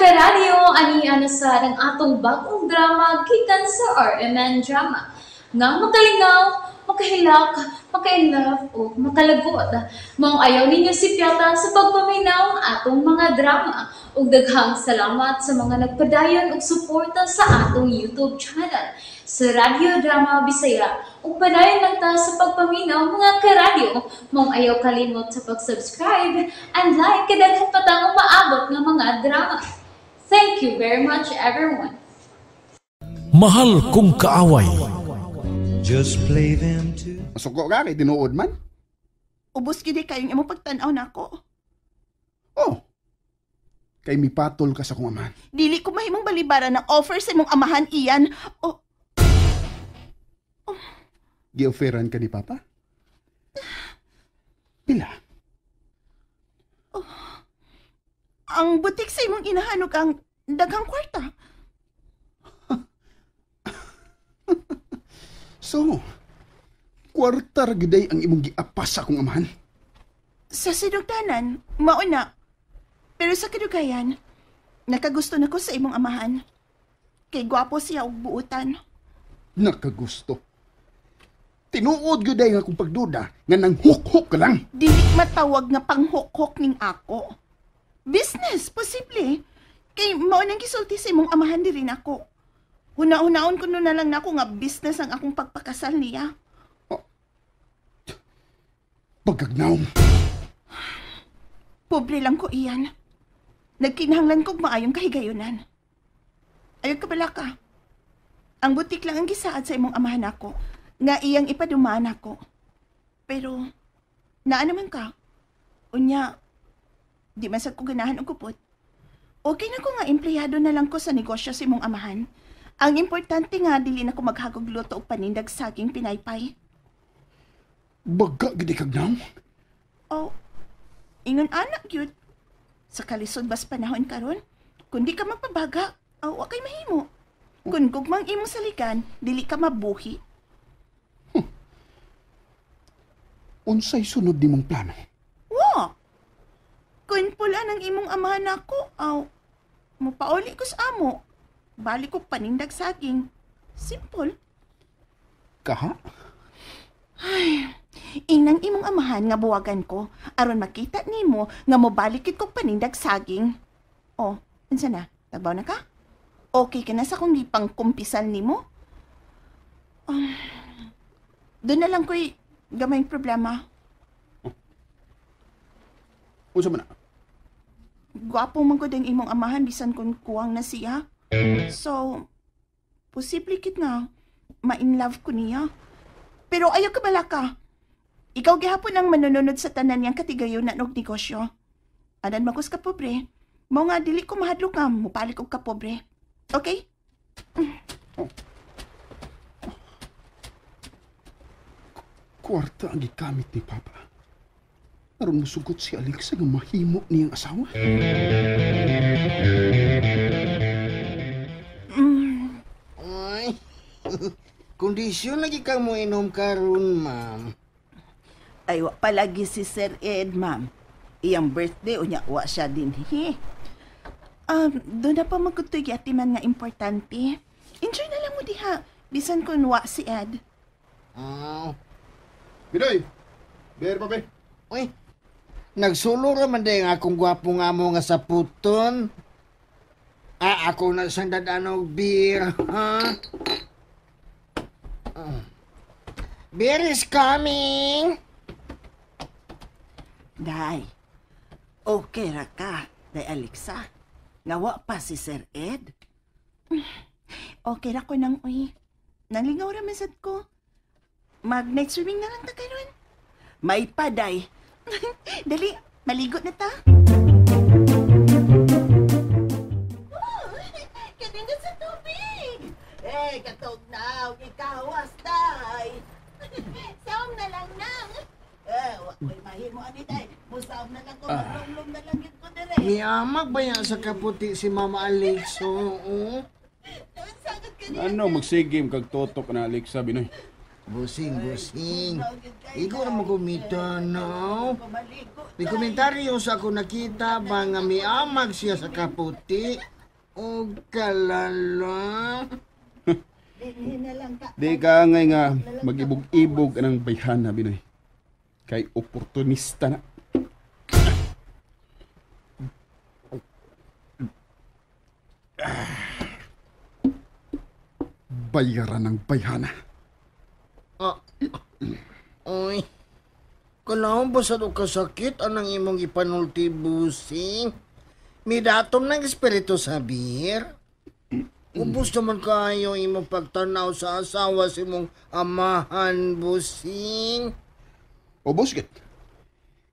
Karadyo, ani ana sa ang atong bagong drama gikan sa RMN Drama. Nga makalingaw, makahilak, maka-inlove o makalagot. Maong ayaw ninyo sipyata sa pagpaminaw ang atong mga drama. Ug daghang salamat sa mga nagpadayon og suporta sa atong YouTube channel sa Radyo Drama Bisaya. Ug padayon lang ta sa pagpaminaw, mga karadyo. Maong ayaw kalimot sa pag-subscribe and like kay daghan pa tang umaabot nga mga drama. Thank you very much, everyone. Mahal Kong Kaaway. Just play them to Masuko ka kay tinuod man. Ubos gid kayong imong pagtan-aw nako. Oh. Kay mipatol ka sa kong amahan. Dili ko mahimong balibaran ng offer sa imong amahan, Ian. Oh, Gi-offeran ka ni Papa? Pila? Ang butik sa imong inahan ug ang daghang kwarta. So, kwarta ra gyud ang imong giapas sa akong amahan. Sa sinugdanan, mao na. Pero sa kadugayan, nakagusto na ko sa imong amahan. Kay gwapo siya og buutan. Nakagusto. Tinuod gyud nga akong pagduda nga nang huk-huk ka lang. Dili matawag nga panghukhok ning ako. Business, posible. Kay mao nang gisulti sa imong amahan diri nako. Huna-hunaon ko na lang nako nga business ang akong pagpakasal niya. Pagkagnaw. Pobre lang ko, Ian. Nagkinahanglan kog maayong kahigayunan. Ayaw ka bala ka. Ang butik lang ang gisaad sa imong amahan ako, nga iyang ipadumaan ako. Pero, naa naman ka. Unya, di man sad ko ganahan og kupot. Okay na ko nga empleyado na lang ko sa negosyo sa imong amahan. Ang importante nga, dili na ko maghagog luto og panindag saging pinaypay. Baga gid kagnaw. Oh, ingon anak gyud. Sa kalisod bas panahon karon, kun di ka magpabaga, aw wa kay mahimo. Kun gugmang imong saligan, dili ka mabuhi. Unsay sunod nimong plano? Wa. Kun pula ng imong amahan nako, aw mopauli ko sa amo. Balik ko panindag saging. Simple. Kaha? Inang imong amahan nga buwagan ko aron makita nimo nga mobalik kog panindag saging. Oh, unsa na? Tagbaw na ka? Okay ka na sa kung gipang kumpisal nimo? Doon na lang ko'y gamay problema. Unsa man na? Gwapo man gud ang imong amahan bisan kung kuwang na siya. So, posible kit nga ma-in love ko niya. Pero ayaw ka bala ka. Ikaw gihapon ang manununod sa tanan niyang katigayonan og negosyo. Anan makos ka pobre. Mao nga dili ko mahadlok nga mobalik og kapobre. Okay? Kwarta ang gikamit ni Papa. Aron mosugot si Alexa nga mahimo niyang asawa. Ay, kondisyon lagi kang mo inom karon, ma'am. Ay, wa palagi si Sir Ed, ma'am. Iyang birthday, unya, wa siya din, he. Doon na pa magkutoy ati man nga importante. Enjoy na lang mo diha. Bisan kun wa si Ed. Ah, Binoy! Beer pa, be. Uy, nagsulo ra man day ang akong gwapo nga mo nga saputon. Ah, ako na siyang dadanog beer, ha? Ah. Beer is coming! Day, okay ra ka, Day Alexa. Ngawa pa si Sir Ed. Okay ra ko nang uy. Nalingaw ra man sad ko. Mag-night swimming na lang ta karon. May pa, Day. Dali, maligo na ta. Kaninda sa tubig! Eh, katog na, ikawas, Day. Saom na lang nang. Eh, wa ko'y mahimo ani, Day. Musaom na lang ko, maglumlum na lang yun ko dire. Niamag ba yan sa kaputi si Mama Alexa? Oo. Sagot ka niya. Ano, magsigim kag totok na Alexa, Binoy. Busing, busing. Igo na mo kumita, no? May komentaryo sa ako nakita ba nga miamag siya sa kaputi o kalala. Di ka ngay nga mag-ibog-ibog anang bayhana, Binoy. Kay oportunista na. Bayaran ng bayhana. Oy, kalaon ba sa kasakit anang imong ipanulti, busing? Midatom ng espiritu sa beer. Ubus naman kayo imong pagtanaw sa asawa sa imong amahan, busing. Ubos git.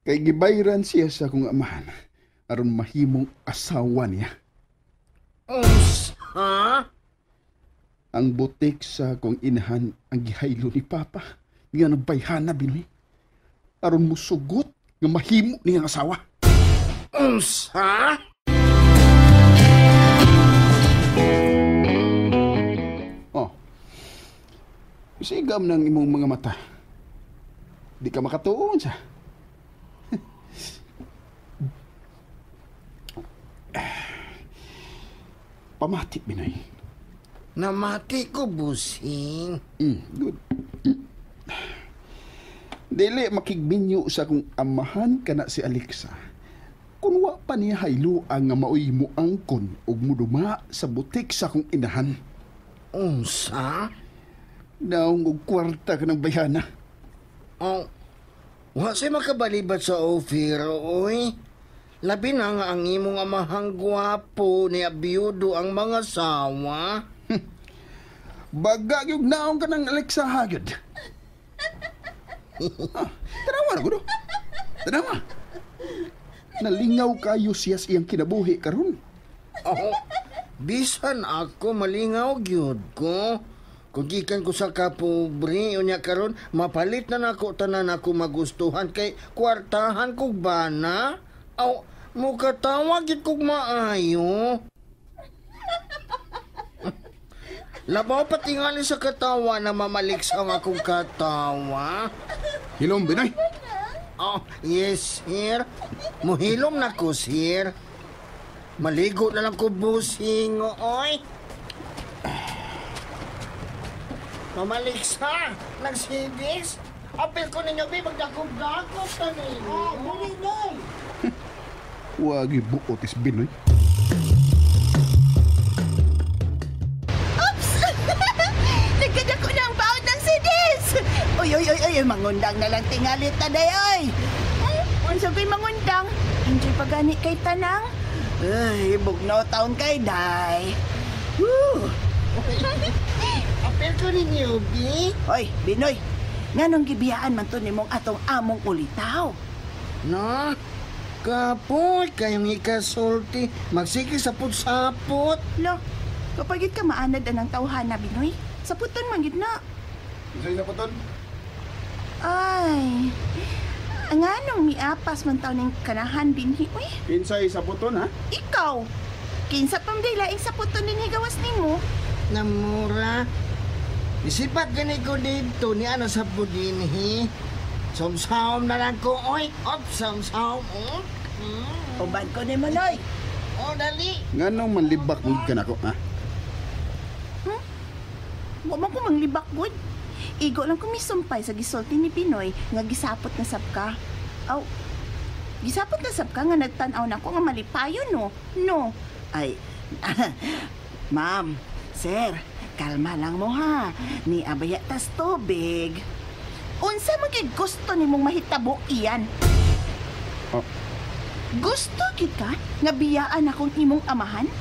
Kay gibayran siya sa akong amahan aron mahimong asawa niya. Unsa? Ang butik sa akong inahan ang gihaylo ni Papa nga nagbayhana, Binoy. Aron musugot nga mahimo niyang asawa. Unsa? Oh. Sigam ng imong mga mata. Di ka makatuon sa. Pamati, Binoy. Namati ko, busing. Good. Dili makigbinyo sa akong amahan kana si Alexa. Kun wa pa niya haylo ang nga maoy muangkon ug muduma sa butik sa akong inahan. Unsa? Naong og kwarta ka ng bayana. Oh, wa say makabalibat sa offer, oy. Labi na nga ang imong amahang gwapo ni abiyudo ang mga sawa. Baga yung naong ka ng Alexa hagod. Tanawa na gudo. Tanawa. Nalingaw kayo siya sa iyang kinabuhi karon. Oh, bisan ako malingaw gyud ko. Kung gikan ko sa kapobre, unya karon mapalit na nako tanan ako magustuhan kay kwartahan kog bana. Aw, mukatawa gid kog maayo. Labaw patingali sa katawa na mamaliksaw akong katawa. Hilom, Binoy. Oh, yes, sir. Muhilom na ko, sir. Maligo na lang ko, busing, oy. Mamaliksa, nagsidis. Apil ko ninyo, bi, magdakop-dakop na ninyo. Oh, Binoy. Wagi buot is Binoy. Nagkadako na ang baon ng CDs! Uy, uy, uy, uy, mangundang na lang tingalit na day, oy! Unsa ko'y mangundang? Enjoy pa gani kay tanang? Ay, bugnaw taon kay day. Woo! Apil ko ninyo, bi. Oy, Binoy, nganong gibiyaan man to nimong atong among ulitaw? No? Kapoy, kayong ikasulti. Magsige sapot-sapot. Lo, kapagit ka maanad anang tawhana, Binoy. Saputon man gid na. Isa'y saputon? Ay, nganong miapas man taon ning kanahan dinhi, uy? Kinsay saputon, ha? Ikaw, kinsa pang day laing saputon dinhi gawas nimo? Namura. Isipat gani ko dito ni ano sa pudinhi. Somsaom na lang ko, oy. Op, somsaom. Uban ko ni Manoy. O, dali. Nganong manlibak mo ka nako, ha? Wa man ko manglibak gud. Igo lang ko misumpay sa gisulti ni Pinoy nga gisapot na sab ka. Aw, gisapot na sab ka nga nagtan-aw nako nga malipayon no. No. Ay, ma'am, sir, kalma lang mo ha. Ni abaya tas tubig. Unsa man kay gusto nimong mahitabo iyan? Oh. Gusto gid ka nga biyaan akong imong amahan?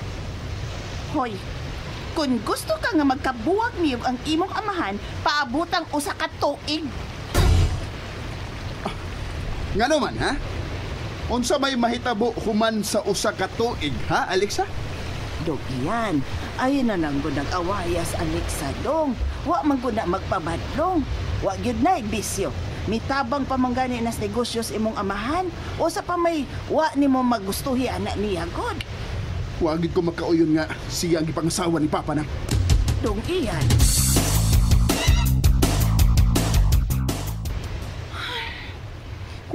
Hoy, kung gusto ka nga magkabuwag niyog ang imong amahan, paabotang usa ka tuig. Ngano man, ha? Unsa may mahitabo human sa usa ka tuig, ha, Alexa? Dog iyan, ayon na nang gud nag-awayas, Alexa, dong. Wa man gud na magpabadlong. Wa gyud na bisyo. Mitabang pa man gani nas negosyo sa imong amahan. O sa pa may wa nimo magustuhi ana niya god. Wagid ko makauyon nga siya ang gipangasawa ni Papa na. Dong iyan.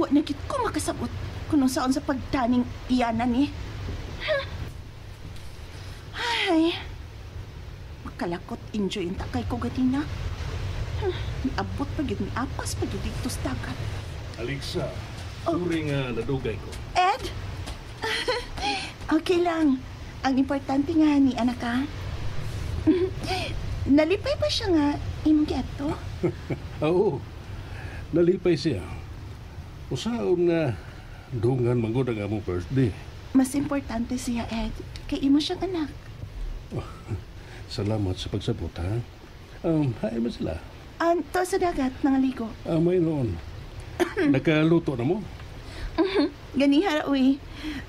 Wa na gid ko makasabot kung unsaon sa pagtaning iyanan ni. Ay, makalakot enjoy ang takay ko gatina. Miabot pa gyud, miapas pa gyud dito sa dagat. Alexa, sorry nga nadugay ko. Ed? Okay lang. Ang importante nga ni anak ka. Nalipay pa siya nga imong giadto? Oo, nalipay siya. Usaon nga dungan manggod ang among birthday. Mas importante siya, Ed, kay imo siyang anak. Oh, salamat sa pagsabot, ha? Hain man sila? Anto sa dagat, nangaligo. May noon. Nakaluto na mo? Ganiha, uy.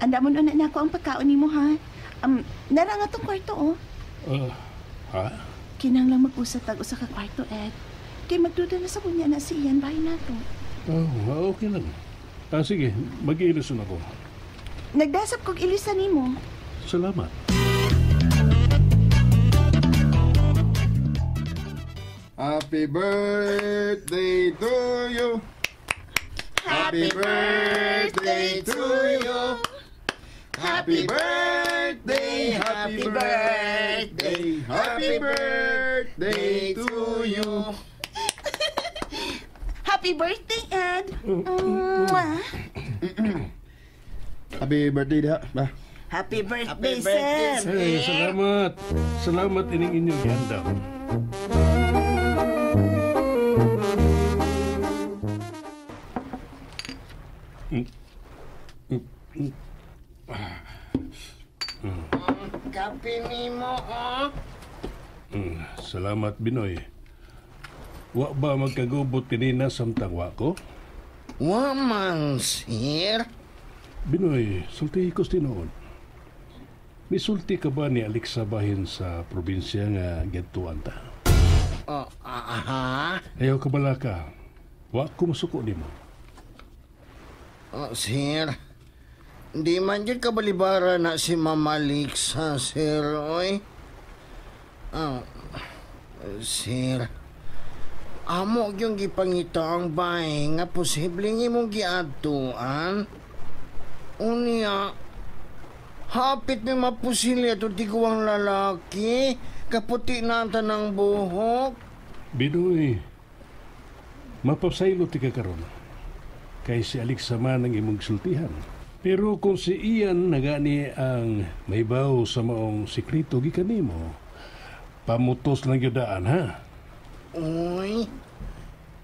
Anda mo na na ako ang pagkaon nimo, ha? Nara nga tong kwarto, oh. Ha? Kinahanglan mag-usap tag usa ka kwarto, Ed. Kay magduda na sa kunya na si Ian bahay nato. Oh, okay lang. Sige, mag-iilison ako. Nagdasap kog ilisan nimo. Salamat. Happy birthday to you. Happy birthday to you. Happy birthday, happy birthday, happy birthday to you. Happy birthday, Ed. Happy birthday, diha. Ba? Happy birthday, sir. Hey, salamat. Salamat ining inyong gihandam. Kape nimo, oh. Salamat, Binoy. Wa ba magkagubot kanina samtang wa ko? Wa man, sir. Binoy, sulti ko tinuod. Misulti ka ba ni Alexa bahin sa probinsya nga giadtuan ta? Oh, aha. Ayaw ka bala ka. Wa ko masuko nimo. Oh, sir. Di man jud kabalibara na si Mama Alexa, sir, oy. Oh, sir. Amo yung gipangita ang bahay nga posibleng imong giadtuan. Unya, hapit mi mapusilya to tiguang lalaki. Kaputi na ang tanang buhok. Binoy, mapasaylo ti ka karon. Kay si Alexa man ang imong sultihan. Pero kung si Ian nagani ang maybaw sa maong sikreto gikan nimo, pamutos lang gyudaan, ha? Uy,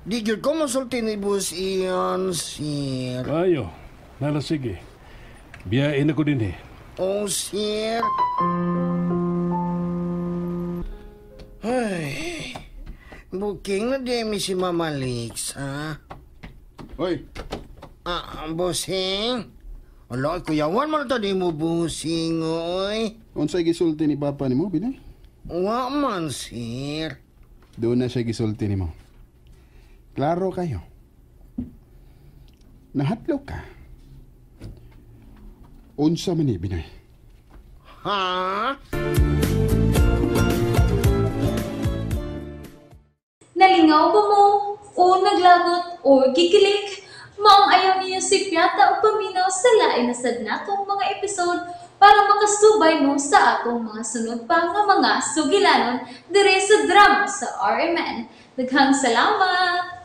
di gyud ko masulti ni Boss Ian, sir. Ayo, nala sige. Biyain ako din eh. Oh, sir. Ay, booking na di mi si Mama Alexa. Oy. Bossing. Ala, kuyawan man ta di mo, bossing, oy. Unsay gisulti ni Papa nimo, Binoy? Wa man, sir. Doon na siya gisulti nimo. Klaro kayo. Nahatlok ka. Unsa man ni, Binoy? Ha? Nalingaw ba mo? O naglagot o gikilig? Maong ayaw niyo si Piata o paminaw sa lain na sad natong mga episode para makasubay mo sa atong mga sunod pa nga mga sugilanon dire sa drama sa RMN. Daghang salamat!